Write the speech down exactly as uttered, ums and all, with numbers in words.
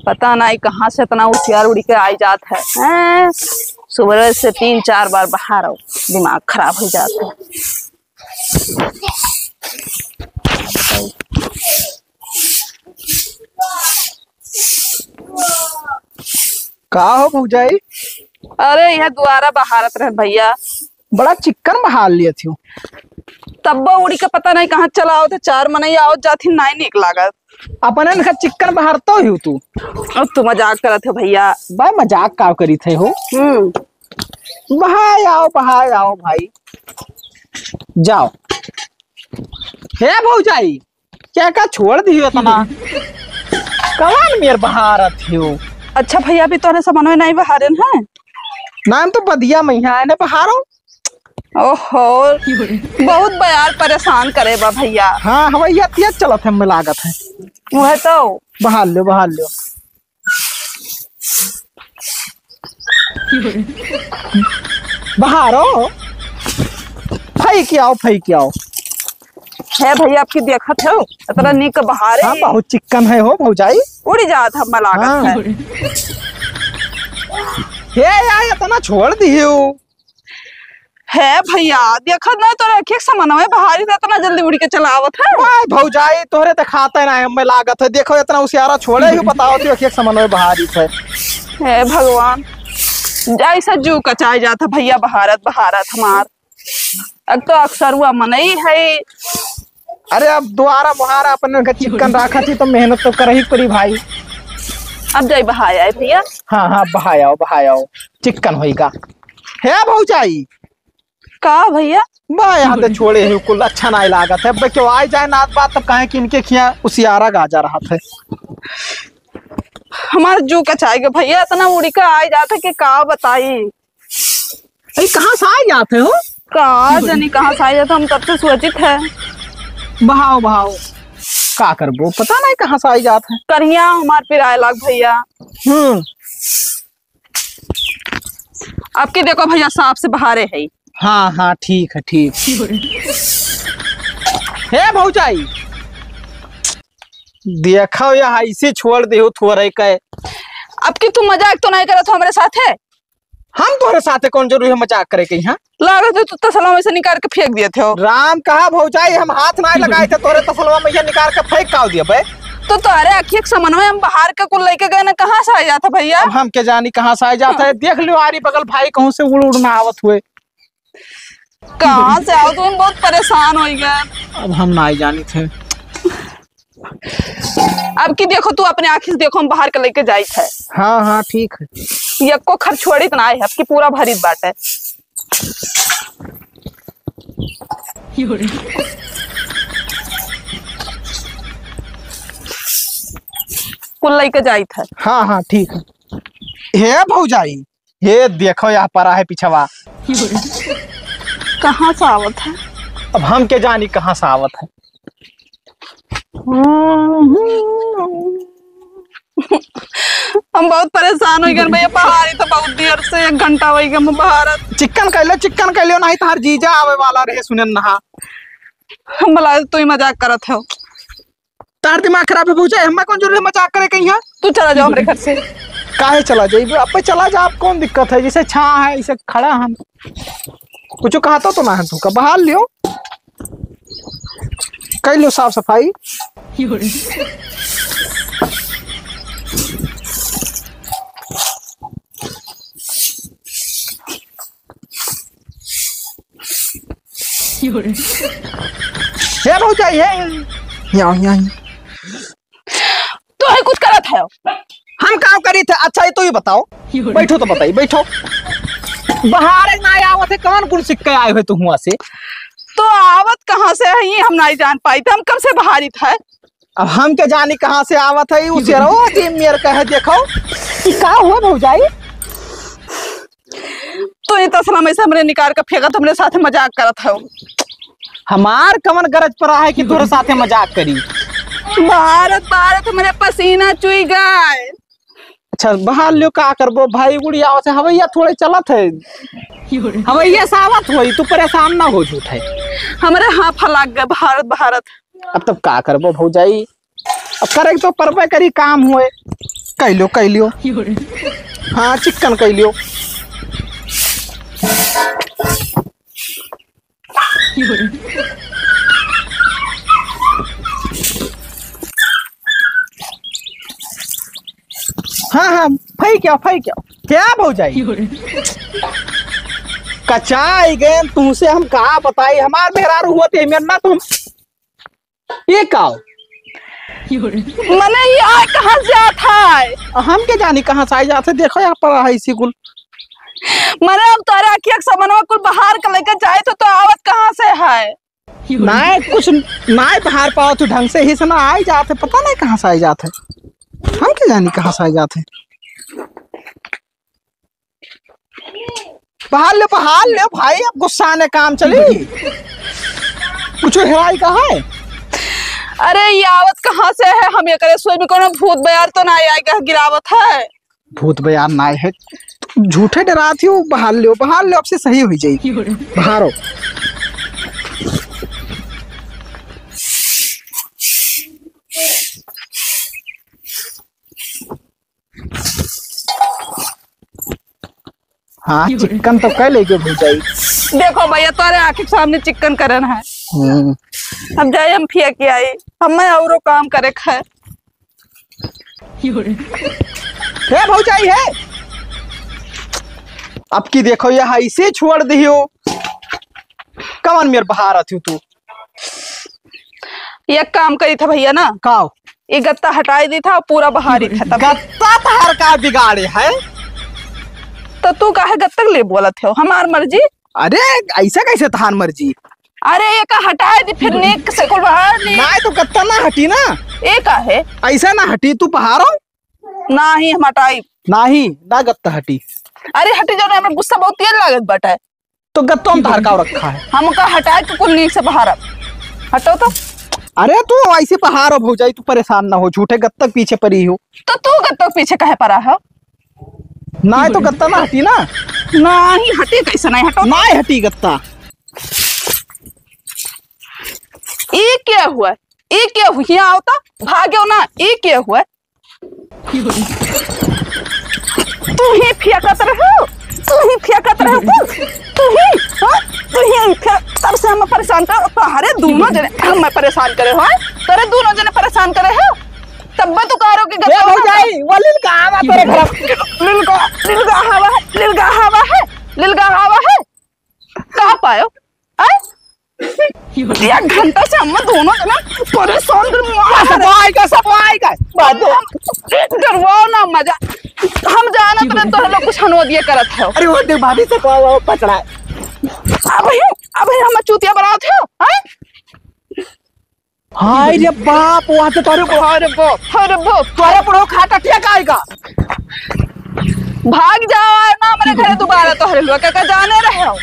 पता नहीं कहाँ से इतना उसियार उड़ी के आई जात है। हैं? सुबह से तीन चार बार बहार आओ, दिमाग खराब हो जात है। का हो भौजाई? अरे, यह दुआरा बहारत रहे भैया। बड़ा चिक्कन बहार लियत हो। तब्बो उड़ी के पता नहीं कहाँ चला आवत है, चार मनई आवत जात ही, नाई नीक लागत। अपने नखा चिक्कन बहारतो ही तू। अब तू मजाक करत हो भैया। भाई मजाक का करी थे हो? हम्म। बहाय आओ, बहाय आओ भाई। जाओ। हे भौजाई, क्या का छोड़ दियो इतना? कौन मेर बहारत हो? अच्छा भैया, अभी तोरे समनवे नहीं बहारेन है? नाम तो बदिया मैया है ना, बहारो। ओहो, बहुत बयार परेशान करे बा भैया। हाँ, हवैया तेज चलत है, हमें लागत है। वह तो। बहार लो, बहार लो। बहारो। फई के आओ, फई के आओ। हे भैया, आपकी देखत हो, इतना नीक बहारे हाँ, ही। बहुत चिक्कन है हो भौजाई। उड़ी जात हम लागत हाँ। है। हे यार, इतना छोड़ दियो। हे भैया, देखत नहीं तोरे एक एक समनवे बहारी से इतना जल्दी उड़ी के चलावत है। वाह भौजाई, तोहरे देखाते ना हमें लागत है। देखो इतना उसियारा छोड़े ही बताओ तो एक एक समनवे बहारी से। हे भगवान, जैसे जू कचाई जात है भैया, बहारत बहारत हमार। अब तो अक्सरुआ मनई है। अरे अब दुआरा मुहारा अपन में चिक्कन राखा थी तो मेहनत तो करही पड़ी भाई। अब जाई बहाय आए भैया। हाँ, हाँ, बहाय आओ, बहाय आओ, चिक्कन होई का। हे भौजाई। का भैया? बा यहाँ तो छोड़े ही कुल अच्छा नहीं लागत है। अब क्यों आए जाए नात बात तब कहें कि इनके खिया उसियारा गाजा रहत है। हमार जू कचाई गए भैया, इतना उड़ी के आए जात है कि का बताई। अरे कहाँ से आए जात है हो? का जानी कहाँ से आए जात है, हम तब से सोचित है। बहाओ, बहाओ। का करबो, पता नहीं कहाँ से आए जात है। करिया हमार पिराए लाग भैया। हम्म। आपकी देखो भैया, सांप से बहारे है। हाँ, हाँ, ठीक है, ठीक। हे भौजाई, देखो या ऐसे छोड़ देहु थोड़े के। अब की तू मजाक तो नहीं करत हो हमरे साथे? हम तोहरे साथे कौन जरूरी है मजाक करे के यहाँ? लागत है तू तसला में से निकाल के फेंक दिए थे हो। राम कहा भौजाई, हम हाथ ना लगाए थे तोहरे तसलवा में, ये निकाल के फेंक काव दिया बे। तो तोहरे अखिया के समनवे हम बहार के कुल लेके गए ना, कहाँ से आ जाता भैया? अब हम के जानी कहाँ से आ जाता है। देख लियो आरी बगल भाई कहूँ से उड़ उड़ ना आवत हुए। कहाँ से आओ तुम, बहुत परेशान हो गए। अब हम ना ही जानी थे। अब की देखो तू अपने आँखी से देखो, हम बहार के लेके जाइत है। हाँ, हाँ, ठीक है। यक्को खर छोड़ित ना है, अब की पूरा भरित बाटे। कुल लेके जाइत है। हाँ, हाँ, ठीक है। हे भौजाई, हे देखो यहाँ पर है पिछवा। कहाँ से आवत है? अब हम के जानी कहाँ से आवत है। हम बहुत परेशान हो गए भैया, बहारी तो बहुत देर से, एक घंटा हो गया हम बहारत। चिक्कन कइलो, चिक्कन कइलो, नहीं तोहार जीजा आवे वाला रहे सुने नहा। हम बोला तू ही मजाक करत हो। तार दिमाग खराब है भौजाई, हमें कौन जरूरी है मजाक करे कहीं है? तू चला जाओ हमरे घर से। काहे चला जाइबे? अब चला जा, आप कौन दिक्कत है? जैसे छा है, इसे खड़ा हम। कुछ कहा तो, तो ना है तुमका, बहार लियो, कर लियो साफ सफाई। हे भौजाई, हे। यहाँ, यहाँ। तो है कुछ करत है? हम काम करी थे। अच्छा, ये तो ये बताओ, बैठो तो बताई, बैठो। बहार ना आवत है, कौन गुण सीख के आए हो तू हुआ से? तो आवत कहाँ से है, ये हम नहीं जान पाई थे, हम कब से बहारित है? अब हम के जानी कहाँ से आवत है, उ शेरवा जी मेर कहे, देखो। ई का हुआ भौजाई? तो ये तसला में से हमरे निकाल के फेंकत, हमरे साथ मजाक करत हो। हमार कवन गरज पड़ा है कि तोरे साथे मजाक करी? भारत, भारत, हमरे पसीना चुई गए। अच्छा, बहार लियो, का करबो भाई, उड़ी आवत है, हवैया थोड़े चलत है। हवैया से आवत होई, तू परेशान ना हो झूठे। हमरे हाथ लाग गए, भारत, भारत। अब तब का करबो भौजाई, अब करे के तो परबे करी, काम हुए। कइ लियो, कइ लियो। हाँ, चिक्कन कइ लियो। हाँ, हाँ, फई क्या, फई क्या? क्या भौजाई? कचाई गए तुमसे, हम का बताई, हमार मेहरारू हुआ थे, मेर ना तुम ये का हो? मने ये आय कहाँ से जात है? हम के जानी कहाँ से आय जात है, देखो यहाँ पर है इसी कुल। मने अब तोरे आँखिया के समनवा कुल बहार के लेके जाए तो, तो आवत कहाँ से है? नाय कुछ नाय बहार पावत तू ढंग से, ही से ना आय जात है, पता नहीं कहाँ से आय जात है, हम के जानी कहाँ से आय जात है। बहार ले, बहार ले भाई, अब गुस्सा ने काम चली। कुछ हेराई का है? अरे, ये आवत कहाँ से है? हम एकरे सोच में कोनो भूत बयार तो ना आए के गिरावत है? भूत बयार ना आए है, झूठे डरात ही हो। बहार ले, बहार ले, अब से सही हुई जाई। बहारो। हाँ, चिक्कन तो कइ लेगे भौजाई। देखो भैया, तोरे आँखी के सामने चिक्कन करन है। हम्म। अब जाए हम फिया के आई, हमें औरो काम करे के है। हे भौजाई है, अब की देखो, यह ऐसे छोड़ दियो। कवन मेर बहार आती तू? एक काम करी था भैया ना, का? ये गत्ता हटाई दी था, पूरा बहारी था तब। गत्ता तहार का बिगाड़े है? तो तू काहे गत्ता के लिए बोलत हो? हमार मर्जी। अरे, ऐसा कैसे तहार मर्जी? अरे, ये का हटाई दी, फिर नीक से कुल बहार ली। ना, तो गत्ता ना हटी ना। ये का है? ऐसा ना हटी, तू बहारो। नाही, हम हटाई। नाही, ना गत्ता हटी। अरे हटी, जो ना, हमरा गुस्सा बहुत तेज लागत बाटे। तो गत्तो में धार का रखा है? हमका हटाए के कुल नीक से बहारब। हटो तो। अरे तू ऐसे बहारो भौजाई, तू परेशान ना हो, झूठे गत्तक पीछे पड़ी हो। तो तू गत्तक पीछे काहे पड़ा हो? ना, तो गत्ता ना हटी ना। नाही हटी, कैसे नाही हटो? नाही हटी गत्ता। ई क्या हुआ? ई क्या हुआ? यहाँ आओ तो, भाग्यो ना, ई क्या हुआ? तू ही फेंकत रहो, तू ही फेंकत रहो, तू ही, हाँ? तू ही फेंक-, तब से हम परेशान कर, तोहरे दोनों जने हम परेशान करे हो, हाँ? तोरे दोनों जने परेशान करे हो, तब तू कह रहे हो कि ए गत्ता भौजाई, वो लिलका आवा तोरे घर। लिलका, लिलका हवा है, लिलका हवा है, लिलका हवा है। का पायो? आय? एक घंटा से हम दोनों जना परेशान कर मार रहे। सफाई का, सफाई का। बात दो। डरवाओ ना मजा। हम जानत रहे तो लोग कुछ हनो दिए करत है। अरे वो देख भाभी से कहो, वो पचड़ा है। अब ही, अब ही हम चूतिया बनावत है, हैं? हाय रे बाप, वहाँ तो तोरे बुढ़ो, अरे बाप, अरे बाप। तोरे बुढ़ो खा टटिया का आएगा। भाग जाओ, आए ना हमरे घरे दोबारा, तोहरे लोग का जाने रहे हो।